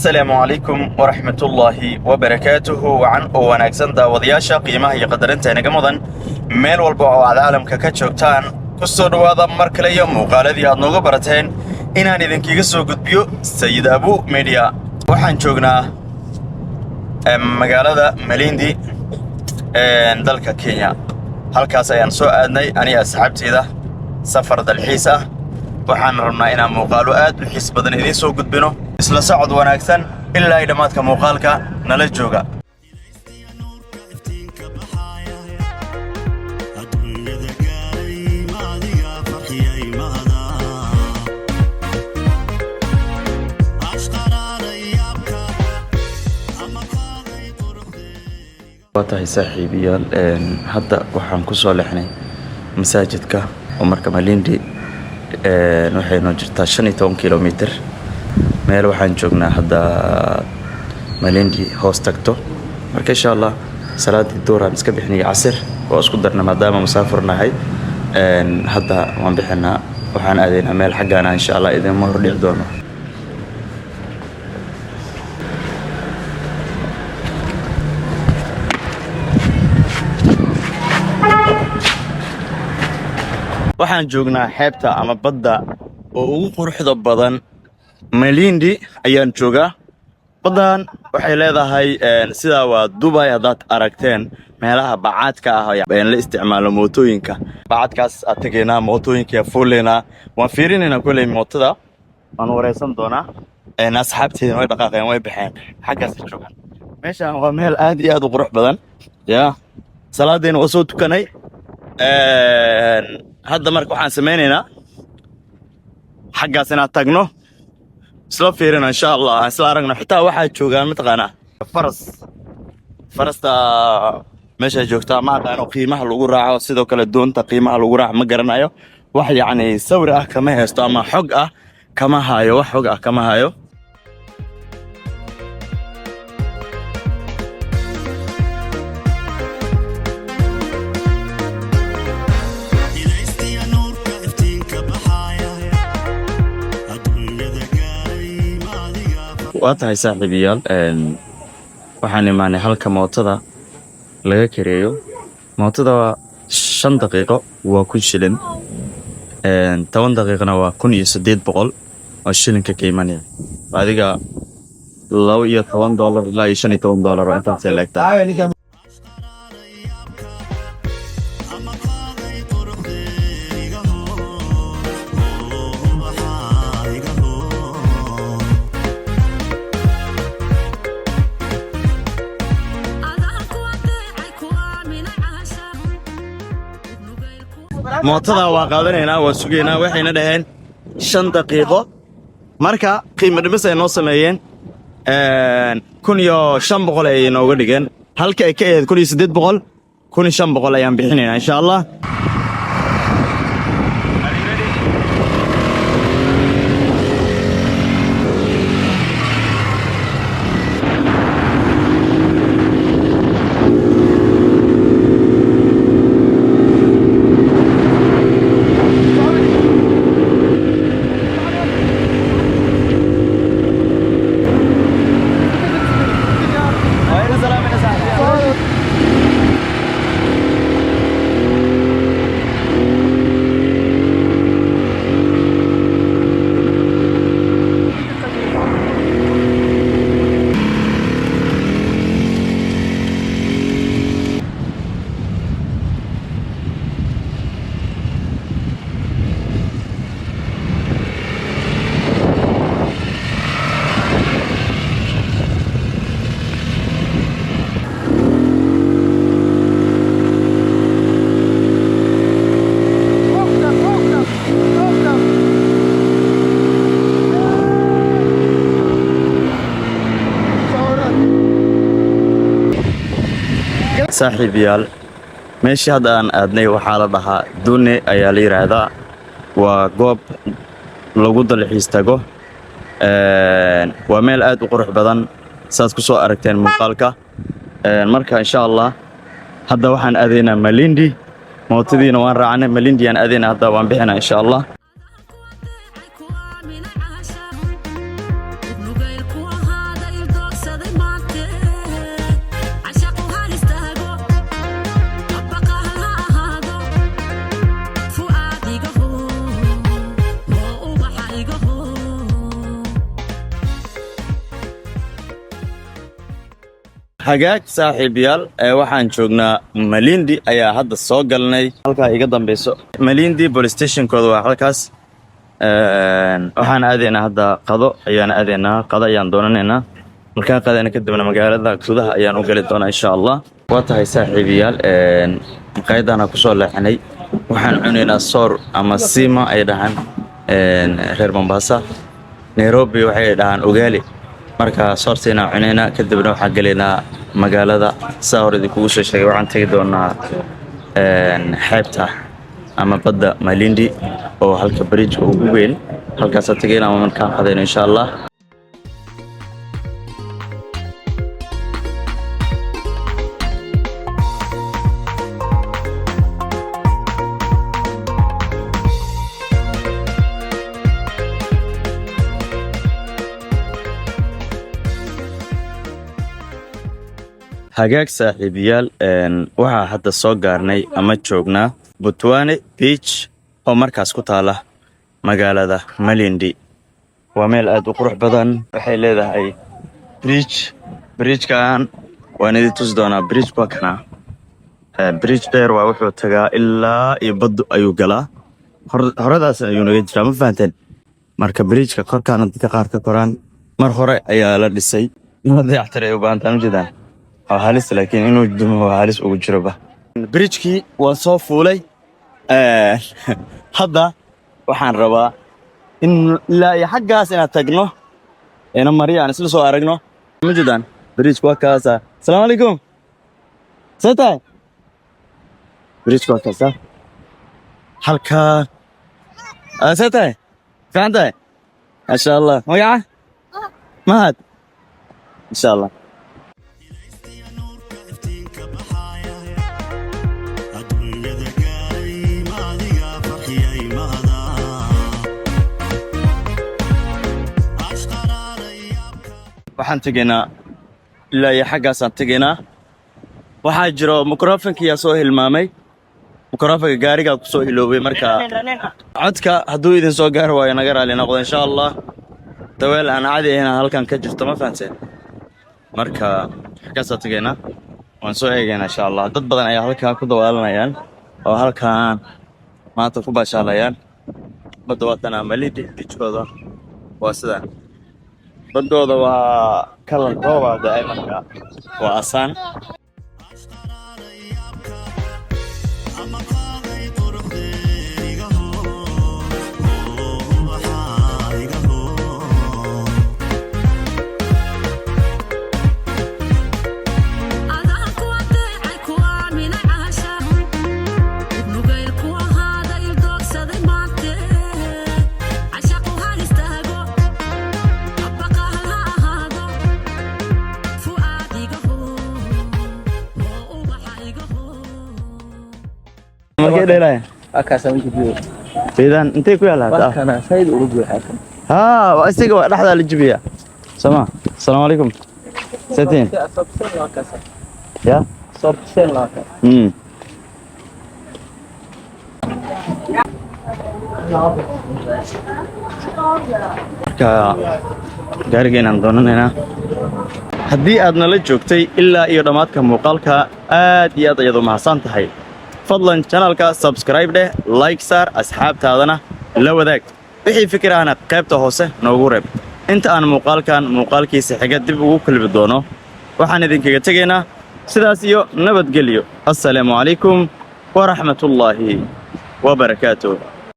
Asalaamu calaykum waraxmatullaahi wabarakaatuhu. Wacan oo wanaagsan, daawadayaasha qiimaha iyo qadarinta inaga mudan, meel walba oo aad caalamka ka joogtaan, ku soo dhowaada mar kale iyo muuqaaladii aad nooga barateen inaan idinkaga soo gudbiyo Sayid Abu Media. Waxaan joognaa magaalada Malindi, dalka Kenya. Halkaas ayaan soo aadnay aniga asxaabteyda safar dalxiis ah. Waxaan rabnaa inaan muuqaalo aad u xiis badan idiin soo gudbino. Isla socod wanaagsan, ilaa ay dhammaadka muuqaalka nala jooga. Iftiinka baxaaya adduunyada gaaray, maadiga farxiyay mahada ashqaraaray yaabka ama kaaday quruxdeega. Waa tahay, saaxiibayaal, hadda waxaan ku soo lexnay masaajidka oo marka Malindi waxay noo jirtaa 15 kilomitir. Meel waxaan joognaa hadda Malindi hoos tagto. Marka insha Allah salaadii duuraan iska bixinaya, casir oo isku darna maadaama musaafur nahay. Hadda waan bixinaa, waxaan aadaynaa meel xaggaana. Insha Allah idinma hordhici doono. Waxaan joognaa xeebta ama badda oo ugu quruxda badan Malindi ayaan joogaa. Baddan waxay leedahay sidaa waa Dubai. Haddaad aragteen meelaha bacaadka ah ee la isticmaalo mootooyinka, bacaadkaas aad tegaynaa, mootooyinka fuuleynaa, waan fiirinaynaa. Koley mootada waan wareysan doonaa. Asxaabteedina way dhaqaaqeen, way baxeen, xaggaasay joogaan. Meeshaan waa meel aad iyo aad u qurux badan. Ya salaadeena waa soo tukanay. Hadda marka waxaan sameynaynaa xaggaas inaan tagno, isla fiirino insha Allah, aan isla aragno. Xitaa waxaa joogaan, mataqaanaa, faras. Farasta meeshay joogtaa ma aqaano qiimaha lagu raaco. Sidoo kale doonta qiimaha lagu raaco ma garanayo. Wax yacni sawir ah kama haysto ama xog ah kama hayo, wax xog ah kama hayo. Ilaystiya nuurka iftiinka baxaaya adduunyada gaaray, maadiga. Waa tahay, saaxiibayaal, waxaan imaanay halka mootada laga kareeyo. Mootada waa 5 daqiiqo waa 1000 shilin, 10 daqiiqana waa 1800 oo shilinka ka imanaya. Adiga $12 ilaa iyo $15 oo intaasay leegtaa. Ama kaaday quruxdeega, hoo ubaxa iga hoo. Mootada waa qaadanaynaa, waa sugaynaa. Waxayna dhaheen 5 daqiiqo. Marka qiimo dhimis ay noo sameeyeen, 1500 ay nooga dhigeen halka ay ka ahayd 1800. 1500 ayaan bixinaynaa insha Allah. Saaxiibayaal, meeshii hadda aan aadnay waxaa la dhahaa Dune ayaa la yidhaahdaa. Waa goob lagu dalxiis tago. Waa meel aad u qurux badan, saad ku soo aragteen muuqaalka. Marka insha Allah hadda waxaan aadaynaa Malindi. Mootadiina waan raacnay, Malindi aan aadaynaa. Hadda waan bixinaa insha Allah. Hagaag saaxiibayaal, ee waxaan joognaa Malindi ayaa hadda soo galnay. Halkaa iga dambeyso Malindi police stationkooda waa halkaas. Waxaan aadaynaa hadda, qado ayaan aadaynaa, qado ayaan doonanaynaa. Markaan qadayna kadibna magaalada gudaha ayaan u gali doonaa, insha Allah. Waa tahay saaxiibayaal, maqaayadana kusoo leexanay. Waxaan cunaynaa soor ama sima ay dhahaan reer Mombasa. Nairobi waxay dhahaan ugali. Marka soortaynaa cunaynaa, kadibna waxaan gelaynaa magaalada. Saa hore idinkugu soo sheegay, waxaan tegi doonaa xeebta ama badda Malindi oo halka bridge ugu weyn halkaasaa tegayna ama markaan qadayno, insha Allah. Hagaag saaxiibayaal, waxaa hadda soo gaarnay ama joognaa Butwani Beach oo markaas ku taala magaalada Malindi. Waa meel aad u qurux badan. Waxay leedahay bridge. Bridgekan waan idin tusi doonaa. Bridge waa kana. Bridge dheer waa, wuxuu tagaa ilaa iyo baddu ayuu galaa. Horadaas ayuu naga jiraa, ma fahanteen? Marka bridgeka korkaana dadka qaar ka koraan. Mar hore ayaa la dhisay, in la dayactiray ay u baahantaan. Ujeedaan, waa halis, laakiin inuu dumo waa halis ugu jiroba. Bridgekii waan soo fuulay. Hadda waxaan rabaa in ilaa iyo xaggaas inaad tagno, ina mariya aan isla soo aragno. Ma jeedaan? Bridge waa kaasa. Asalaamu calaykum, see tahay? Bridge waa kaasa halkaa. See tahay? Fiican tahay, maasha Allah. Magaca? Mahad. Insha Allah. Nuurka iftiinka baxaaya adduunyada gaaray, maadiga farxiyay mahadaa ashqaraaray yaabka. Waxaan tegaynaa ilaa iyo xaggaasaan tegaynaa. Waxaa jiro microfonka yaa soo hilmaamay, microfonka gaarigaa kusoo iloobay. Marka codka hadduu idin soo gaari waayo, naga raali noqdo, insha Allah. Daweel aan caadi ahayn halkan ka jirto, ma fahanteen? Marka xaggaasaan tegaynaa, waan soo eegaynaa, insha Allah. Dad badan ayaa halkaa ku dawaalanayaan oo halkan maanta ku baashaalayaan. Badda waa Malindi beachkooda waa sidaan. Badooda waa kalar rooba da'ay, marka waa asaan. Ashqaraaray yaabka ama qaaday quruxdee, iga hoo ubaxa, iga hoo. Adaan ku adeecay, ku aaminay caasha nugayl ku ahaaday, doogsaday maante. Cashaqu ha istaago, baqahal ha ahaado. Fu'aad iga hoo, oo ubaxa iga hoo. Markay dheelaya beedaan intay ku yaalaa? Kana sayid uga buuxaa kan. Haa, waa isaga, waa dhexdaa la jibiya sama. Asalaamu calaykum, setiin ya. Marka gaarigeenaan doonanaynaa. Haddii aad nala joogtay ilaa iyo dhammaadka muuqaalka, aad iyo aad ayaad u mahadsan tahay. Fadlan channelka subscribe dheh, like saar, asxaabtaadana la wadaag. Wixii fikir ahna qaybta hoose noogu reeb. Inta aan muuqaalkan muuqaalkiisa xiga dib ugu kulmi doono, waxaan idinkaga tegaynaa sidaas iyo nabadgelyo. Assalaamu calaykum waraxmatullaahi wabarakaatuh.